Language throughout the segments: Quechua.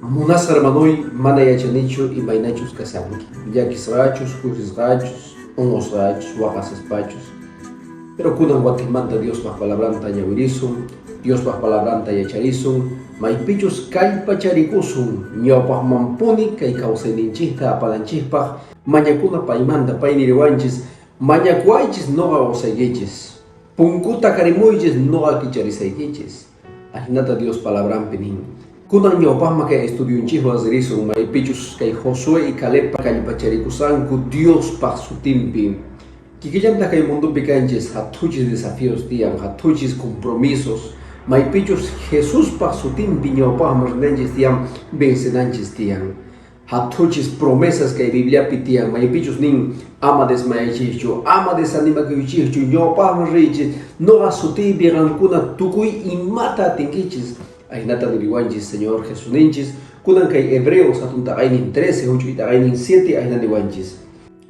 Munasqa hermanoy, mana yachanichu imaynachus kashanki. Llakisqachus, kusisqachus, unqusqachus, waqasispachus. Pero kunan watejmanta Diospaj palabranta ñawirisun, Diospaj palabranta yacharisun, maypichus kallpacharikusun ñawpajmanpuni kay kawsayninchikta apananchikpaj mañakuna paymanta pay niriwanchis, mañakuwaychis noqa qusaykichis, punkuta karimuychis noqa kicharisaykichis. Ajinata Dios palabranpi nin. Kunan ñawpajman kay estudionchikwan ririsun maypichus kay Josué y Calebpa kallpacharikusqanku Diospaj sutinpi. Kikillantaq kay mundopi kanchis hathuchis desafíos tiyan, hathuchis compromisos, maypichus Jesuspaj sutinpi ñawpajman rinanchis tiyan, vencenanchis tiyan. Hathuchis promesas kay Bibliapi tiyan, maypichus nin ama desmayaychischu, ama desanimakuychischu, ñawpajman riychis, noqa sutiypi qankuna tukuy imata atinkichis. Ajinata niriwanchis Señor Jesusninchis, kunan kay Hebreos hatun taqaynin 13, huch'uy taqaynin 7 ajina niwanchis.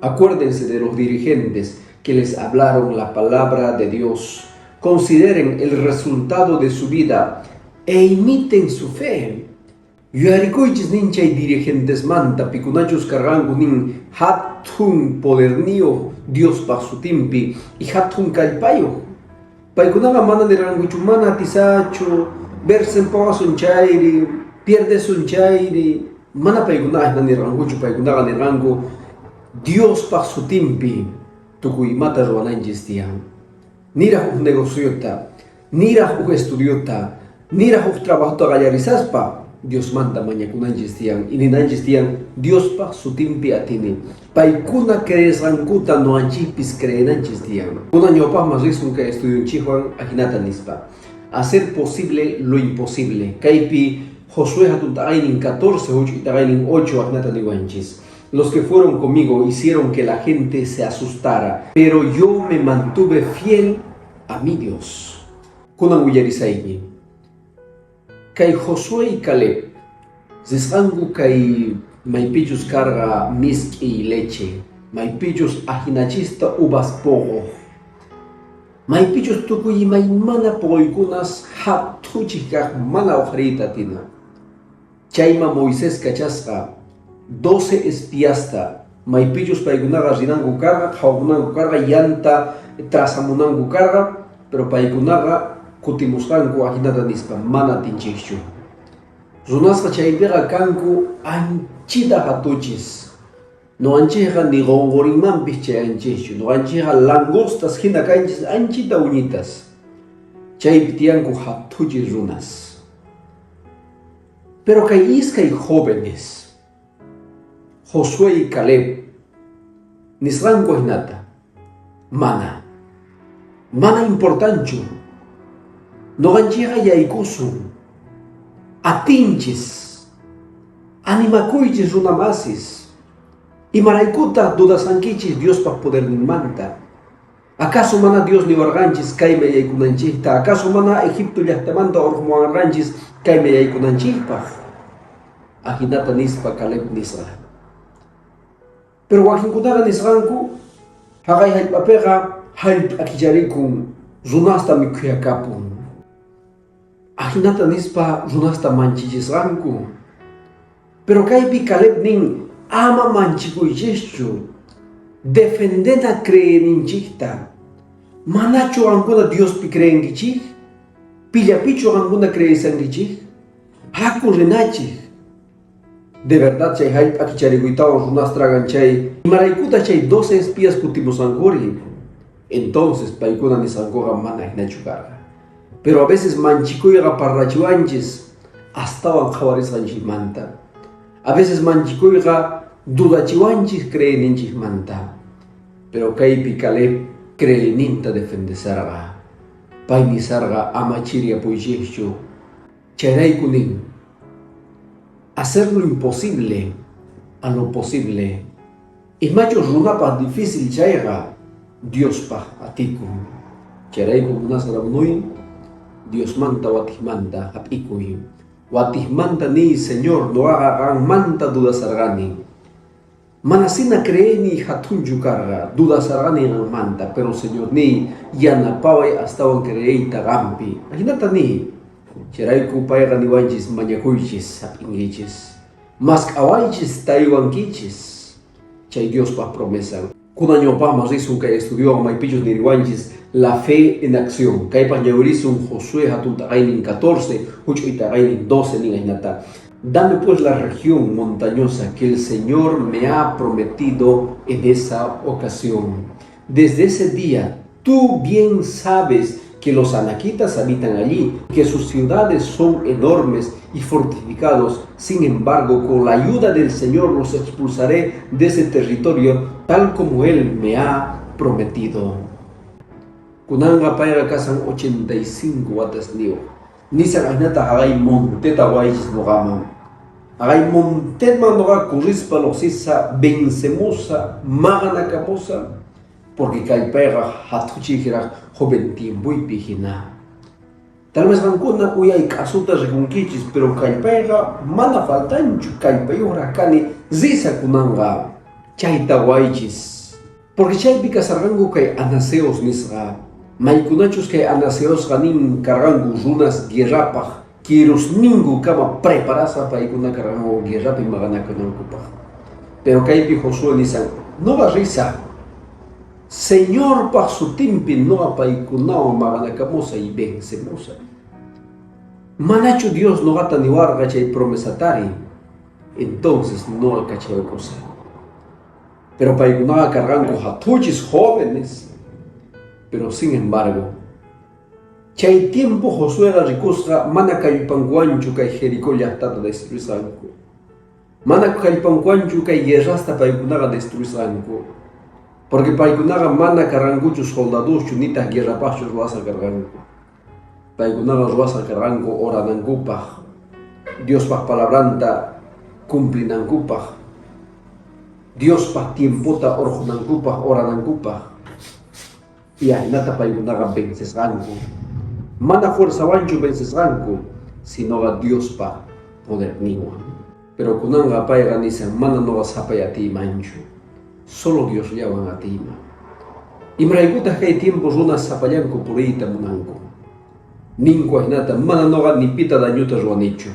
Acuérdense de los dirigentes que les hablaron la palabra de Dios. Consideren el resultado de su vida e imiten su fe. Yuyarikuychis nin chay dirigentesmanta pikunachus karqanku nin hatun poderniyuq Diospaq sutinpi y hatun kallpayuq. Paykunaqa mana nirqankuchu mana atisachu, vencempawasun chayri, pierdesun chayri. Mana paykuna ajina nirqankuchu, paykunaqa nirqanku Diospaq sutinpi tukuy imata ruwananchis tiyan. Niraq huk negociota, niraq huk estudiota, niraq huk trabajota qallarisaspa Diosmanta mañakunanchis tiyan y ninanchis tiyan Diospaq sutinpi atini. Paykuna creesqankuta noqanchikpis creenanchis tiyan. Kunan ñawpaqman risun kay estudionchikwan ajinata nispa. Hacer posible lo imposible. Kaypi Josué hatun taqaynin 14, huch'uy taqaynin 8 ajinata niwanchis. Los que fueron conmigo hicieron que la gente se asustara, pero yo me mantuve fiel a mi Dios. Kunan willarisayki. Kay Josué y Caleb risqanku kay maypichus karqa misk'i leche, maypichus ajinachista uvas poqoq, maypichus tukuy imaymana poqoykunas hathuchik kaq mana uqhariyta atina. Chayman Moisés kachasqa 12 espiasta, maypichus paykunaqa rinanku karqa, qhawamunanku karqa, yanta trazamunanku karqa, pero paykunaqa kutimusqanku ajinata nispa, mana atinchikchu. Runasqa chaypiqa kanku anchita hatuchis. Noqanchikqa ni qonqorinmanpis chayanchikchu. Noqanchikqa langostas hina kanchis anchita uñitas. Chaypi tiyanku hatuchis runas. Pero kay iskay jóvenes, Josué y Caleb, nisqanku ajinata, mana, mana importanchu, noqanchikqa yaykusun, atinchis, animakuychis runamasis, imaraykutaq dudasankichis Diospa poderninmanta? Acaso mana Dios niwarqanchis kayman yaykunanchikta? Acaso mana Egipto llaqtamanta urqumuwarqanchis kayman yaykunanchikpaq? Ajinata nispa Caleb nisqa. Pero wakinkunaqa nisqanku, haqay hallp'apiqa hallp'a kicharikun, runasta mikhuyakapun. Ajinata nispa runasta manchichisqanku. Pero kaypi Caleb nin, ama manchikuychischu, defendena creeninchikta. Manachu qankuna Diospi creenkichik? Pillapichu qankuna creesankichik? Haku rinachik. De verdad chay hallp'a kicharikuytawan runas tragan chay, imaraykutaq chay 12 espías kutimusqankuri? Entonces paykuna nisqankuqa mana hinachu karqa. Pero a veces manchikuyqa parlachiwanchis astawan qhawarisqanchikmanta. A veces manchikuyqa dudachiwanchis creeninchikmanta. Pero kaypi Caleb creeninta defendesarqa. Pay nisarqa ama chiriyapuychikchu. Chayrayku nin, hacer lo imposible a lo posible. Imachus runapaq difícil chayqa Diospaq atikun. Chayrayku munasqa hermanoy, Diosmanta watijmanta hap'ikuy. Watijmanta niy, Señor, noqaqa qanmanta dudasarqani. Manasina creeyniy hatunchu karqa, dudasarqani qanmanta, pero Señorniy, yanapaway astawan creeyta qampi. Ajinata niy. Chayrayku payqa niwanchis mañakuychis, hap'inkichis. Mask'awaychis, tariwankichis. Chay Diospaq promesan. Kunan ñawpaqman risun kay estudiowan maypichus niriwanchis la fe en acción. Kaypaq ñawirisun Josué hatun t'aqaynin 14, huch'uy t'aqaynin 12 nin ajinata. Dame pues la región montañosa que el Señor me ha prometido en esa ocasión. Desde ese día, tú bien sabes que los anaquitas habitan allí, que sus ciudades son enormes y fortificados. Sin embargo, con la ayuda del Señor los expulsaré de ese territorio, tal como Él me ha prometido. Kunanqa payqa kasan 85 watasniyuq. Nisan ajinata haqay monteta waychis nuqaman. Haqay montetman nuqa corrispa lluqsisa, vencemusa, maqanakamusa, porque kallpayqa hathuchijraq joven tiempoypi hina. Tal vez qankuna uyay k'asuta rikunkichis, pero kallpayqa mana faltanchu, kallpayuqraq kani risa kunanqa. Chayta waychis. Porque chaypi kasarqanku kay anaceos nisqa. Maykunachus kay anaceosqa nin karqanku runas guerrapaq, kirusninku kama preparasqa paykuna karqanku guerrapi maqanakunankupaq. Pero kaypi Josué nisan, nuqa risa, Señorpaq sutinpi nuqa paykunawan maqanakamusa y vencemusa. Manachu Dios nuqata niwarqa chay promesatari? Entonces nuqa kachaykusa. Pero paykunaqa karqanku hatuchis jóvenes. Pero sin embargo, chay tiempo Josueqa rikusqa mana kallpankuwanchu kay Jericó llaqtata destruisqanku. Mana kallpankuwanchu kay guerrasta paykunaqa destruisqanku. Porque paykunaqa mana karqankuchu soldadoschu nitaq guerrapaqchu ruwasqa karqanku. Paykunaqa ruwasqa karqanku oranankupaq, Diospaq palabranta cumplinankupaq, Diospaq tiempota urqunankupaq, oranankupaq. Y ajinata paykunaqa vencesqanku. Mana fuerzawanchu vencesqanku, sinoqa Diospaq poderninwan. Pero kunanqa payqa nisan mana nuqa sapay atiymanchu. Solo Diosllawan atiyman. Imaraykutaq kay tiempo runas sapallanku puriyta munanku. Ninku ajinata mana nuqa ni pita dañuta ruwanichu.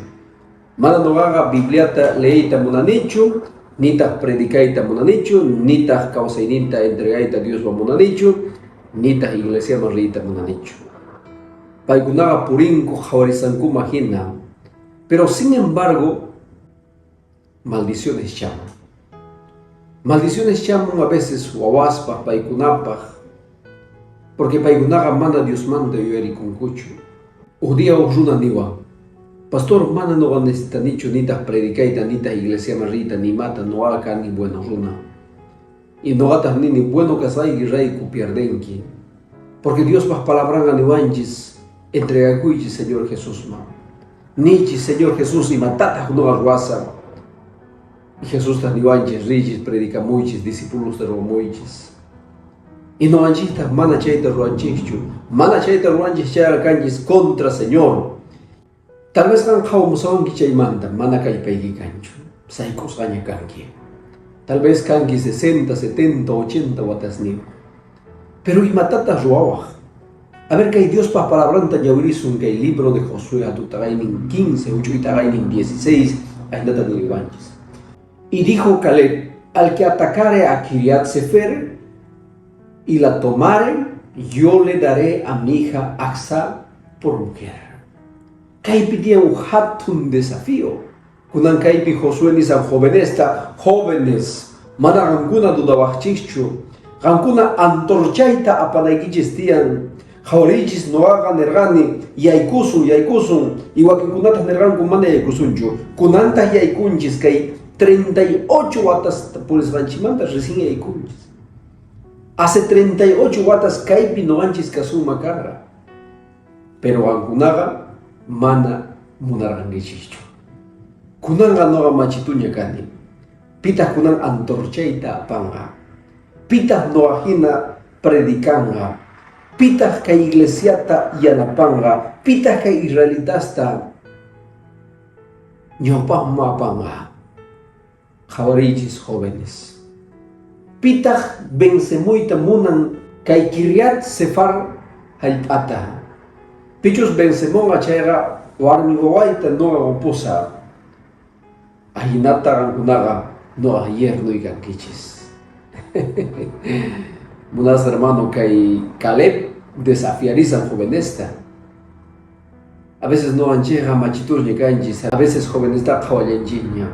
Mana nuqaqa Bibliata leeyta munanichu, nitaq predicayta munanichu, nitaq kawsayninta entregayta Diosman munanichu, nitaq iglesiaman riyta munanichu. Paykunaqa purinku qhawarisankuman hina. Pero sin embargo, maldiciones chaman. Maldiciones chaman a veces wawaspaq, paykunapaq, porque paykunaqa mana Diosmanta yuyarikunkuchu. Uj día uj runa niwan, pastor, mana nuqa necesitanichu nitaq predicayta, nitaq iglesiaman riyta, nimata, nuqaqa kani bueno runa. Y nuqataq nini bueno kasqayki rayku pierdenki. Porque Diospaq palabranqa niwanchis, entregakuychis Señor Jesusman. Nichis Señor Jesús imatataq nuqa ruwasaq. Y Jesustaq niwanchis, riychis, predicamuychis, discípulosta ruwamuychis. Y nuqanchiktaq mana chayta ruwanchikchu. Mana chayta ruwanchis chayqa kanchis contra Señor. Tal vez qan qhawamusawanki chaymanta, mana kallpayki kanchu. Sayk'usqaña kanki. Tal vez kanki 60, 70, 80 watasniyuq. Pero imatataq ruwawaq? A ver, kay Diospaq palabranta ñawirisun kay libro de Josué hatutaqaynin 15, huch'uytaqaynin 16, ajinata niriwanchis. Y dijo Caleb, al que atacare a Kiriat Sefer y la tomare, yo le daré a mi hija Acsa por mujer. Kaypi tiyan un hatun desafío. Kunan kaypi Josué nisan jovenesta, jóvenes, mana qankuna dudawaqchischu. Qankuna antorchayta apanaykichis tiyan. Qhawariychis nuqaqa nirqani, yaykusun, yaykusun. Y wakinkunataq nirqanku mana yaykusunchu. Kunantaq yaykunchis kay 38 watas purisqanchikmanta recién yaykunchis. Hace 38 watas kaypi nuqanchis kasunman karqa. Pero qankunaqa mana munarqankichischu. Kunanqa nuqa machituña kani. Pitaq kunan antorchayta apanqa? Pitaq nuqa hina predicanqa? Pitaq kay iglesiata yanapanqa? Pitaq kay israelitasta ñawpaqman apanqa? Qhawariychis jóvenes. Pitaq vencemuyta munan kay Kiryat Sefar hallp'ata? Pichus vencemunqa chayqa warmi wawayta noqa qupusaq. Ahinata qankunaqa noqa yernoy kankichis. Munasqa hermano, kay Caleb desafiarizan jovenesta. A veces noqanchikqa machitusña kanchis, a veces jovenestaqa qhawallanchikña.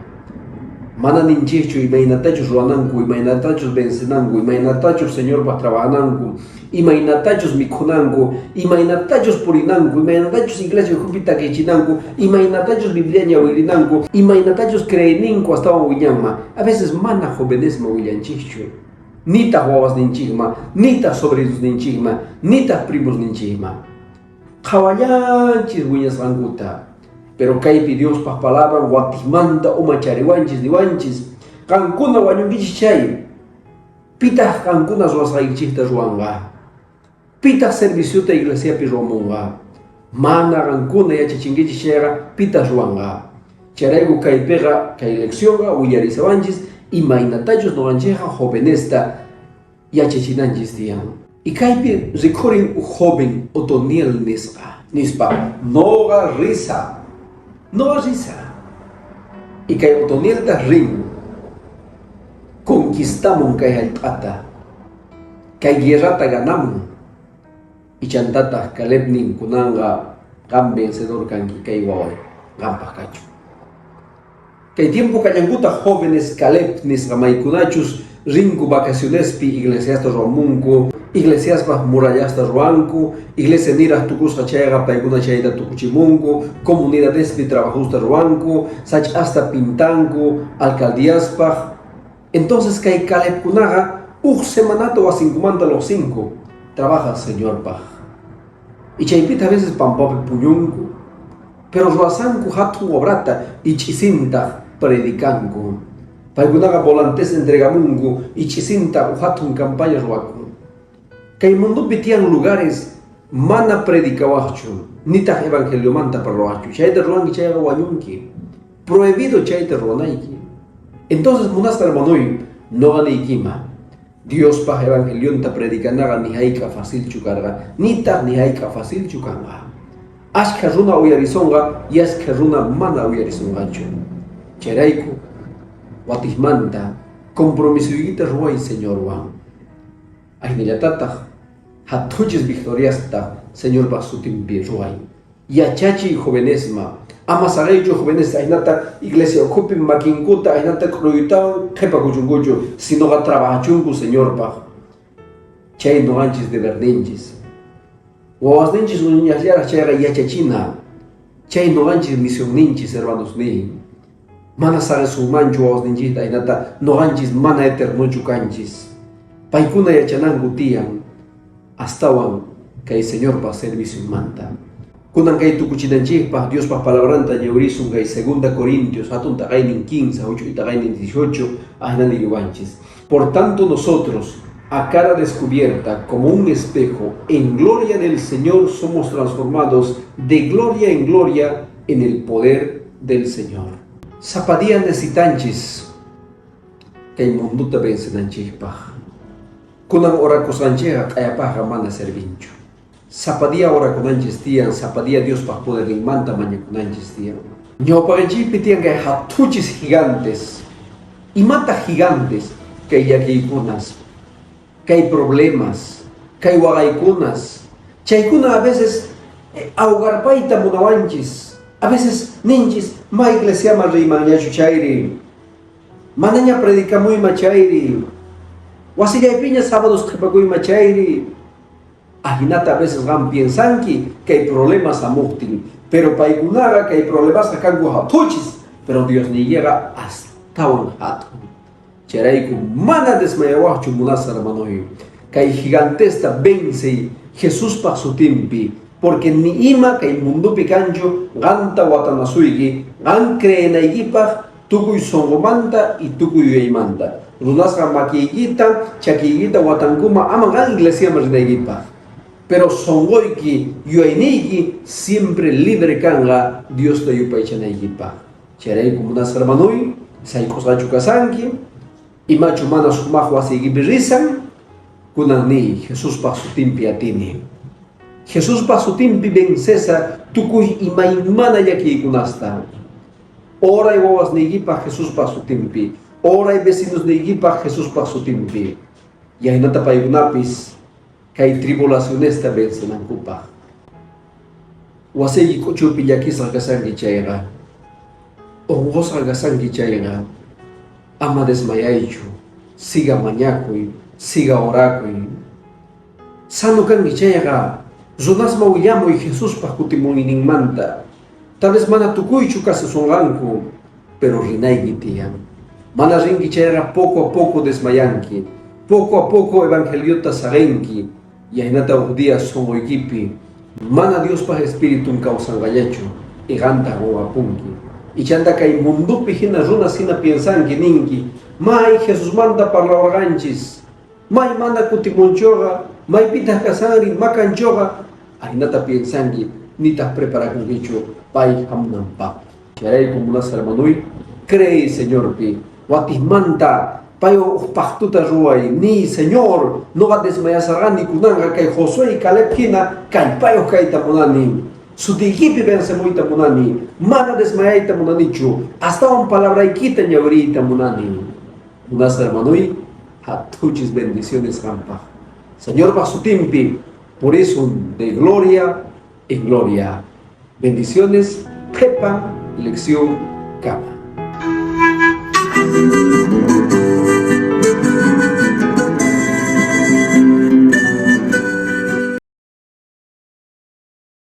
Mana ninchikchu imaynatachus ruwananku, imaynatachus vencenanku, imaynatachus Señorpaq trabajananku, imaynatachus mikhunanku, imaynatachus purinanku, imaynatachus iglesia ukhupi takichinanku, imaynatachus Biblia ñawirinanku, imaynatachus creeyninku astawan wiñanman. A veces mana jovenesman willanchikchu, nitaq wawasninchikman, nitaq sobrinosninchikman, nitaq primosninchikman. Qhawallanchis wiñasqankuta. Pero kaypi Diospaq palabran watijmanta umachariwanchis niwanchis, qankuna wañunkichis chay, pitaq qankuna ruwasqaykichikta ruwanqa? Pitaq serviciota iglesiapi ruwamunqa? Mana qankuna yachachinkichis chayqa, pitaq ruwanqa? Chayrayku kaypiqa, kay leccionqa willarisawanchis imaynatachus noqanchikqa jovenesta yachachinanchis tiyan. Y kaypi rikhurin uj joven Otoniel nisqa, nispa, Noqa risa, noqa risa. Y kay Otonielta rin, conquistamun kay hallp'ata, kay guerrata ganamun. Y chantataq Caleb nin, kunanqa qan vencedor kanki kay waway, qanpaq kachun. Kay tiempo kallankutaq jóvenes Caleb nisqa maykunachus rinku vacacionespi iglesiasta ruwamunku, iglesiaspaq murallasta ruwanku, iglesia niraq tukusqa chayqa paykuna chayta tukuchimunku, comunidadespi trabajosta ruwanku, sach'asta pintanku, alcaldiaspaq. Entonces kay Calebkunaqa uj semanata wasinkumanta luqsinku, trabaja Señorpaq. Y chaypita a veces pampapi puñunku, pero ruwasanku hatun obrata y ch'isintaq predicanku. Paykunaqa volantes entregamunku y ch'isinta uj hatun campaña ruwakun. Kay mundopi tiyan lugares mana predicawaqchu, nitaq evangeliomanta parlawaqchu. Chayta ruwanki chayqa wañunki. Prohibido chayta ruwanayki. Entonces munasqa hermanoy, noqa niykima, Diospaq evangelionta predicanaqa ni hayk'a facilchu karqa, nitaq ni hayk'a facilchu kanqa. Ashkha runa uyarisonqa y ashkha runa mana uyarisonqachu. Chayrayku, watijmanta compromisoykita ruway Señorwan. Ajinallatataq hathuchis victoriasta Señorpaq sutinpi ruway. Yachachiy jovenesma, ama saqeychu jovenes ajinata iglesia ukhupi makinkuta ajinata k'uruytawan qhipakuchunkuchu, sinoqa trabajachunku Señorpaq. Chay noqanchis deberninchis. Wawasninchis uñañasllaraq chayqa yachachina. Chay noqanchis misionninchis, hermanosniy. Mana saqesunmanchu wawasninchista ajinata noqanchis mana eternochu kanchis. Paykuna yachananku tiyan astawan kay Señorpaq servicionmanta. Kunan kay tukuchinanchikpaq Diospaq palabranta ñawirisun kay Segunda Corintios hatun taqaynin 15, huch'uy taqaynin 18, ajina niriwanchis. Por tanto nosotros, a cara descubierta, como un espejo, en gloria del Señor somos transformados de gloria en gloria en el poder del Señor. Sapa día necesitanchis kay mundota vencenanchikpaq. Kunan orakusqanchikqa q'ayapaqqa mana servinchu. Sapa día orakunanchis tiyan, sapa día Diospaq poderninmanta mañakunanchis tiyan. Ñawpaqinchikpi tiyan kay hathuchis gigantes. Imataq gigantes? Kay llakiykunas, kay problemas, kay waqaykunas. Chaykuna a veces awqarpayta munawanchis. A veces ninchis, ma iglesiaman riymanñachu chayri. Manaña predicamuyma chayri. Wasillaypiña sábados qhipakuyma chayri. Ajinata a veces qam piensanki kay problemas hamuqtin, pero paykunaqa kay problemasqa kanku hathuchis, pero Diosniykiqa astawan hatun. Chayrayku mana desmayawaqchu munasqa hermanoy, kay gigantesta vencey Jesuspaq sutinpi, porque ni ima kay mundopi kanchu qanta watanasuyki, qan creenaykipaq tukuy sunqumanta y tukuy yuyaymanta. Runasqa makiykita, chakiykita watankuma ama qan iglesiaman rinaykipaq. Pero sunquyki, yuyayniyki siempre libre kanqa Diosta yupaychanaykipaq. Chayrayku munasqa hermanoy, sayk'usqachu kasanki? Imachu mana sumaq wasiykipi risan? Kunan niy, Jesuspaq sutinpi atini. Jesuspaq sutinpi vencesa tukuy imaymana llakiykunasta. Oray wawasniykipaq Jesuspaq sutinpi. Oray vecinosniykipaq Jesuspaq sutinpi. Y ahinata paykunapis kay tribulacionesta vencenankupaq. Wasiyki k'uchupi llakisqa kashanki chayqa, unqusqa kashanki chayqa, ama desmayaychu, siga mañakuy, siga orakuy. Sano kanki chayqa, runasman willamuy Jesuspaq kutimuyninmanta. Tal vez mana tukuychu kasusunqanku, pero rinayki tiyan. Mana rinki chayqa poco a poco desmayanki, poco a poco evangeliota saqinki, y ahinata huk día sunquykipi mana Diospaq espiritun kawsanqallachu, y qantaq qunqapunki. Ichanta kay mundupi hina runas hina piensanki, ninki, may Jesusmanta parlawarqanchis, may mana kutimunchuqa, maypitaq kasanri, makanchuqa, ahinata piensanki, nitaq preparakunkichu pay hamunanpaq. Chayrayku munasqa hermanuy, creey Señorpi, watijmanta pay uj pactuta ruway, niy Señor, noqa desmayasarqani kunanqa kay Josué y Caleb hina kallpayuq kayta munani. Sutiykipi vencemuyta munani, mana desmayayta munanichu, astawan palabraykita ñawiriyta munani. Munasqa hermanuy, hatuchis bendiciones qampaq. Señorpaq sutinpi purisun de gloria en gloria. Bendiciones, qhipa lección kama.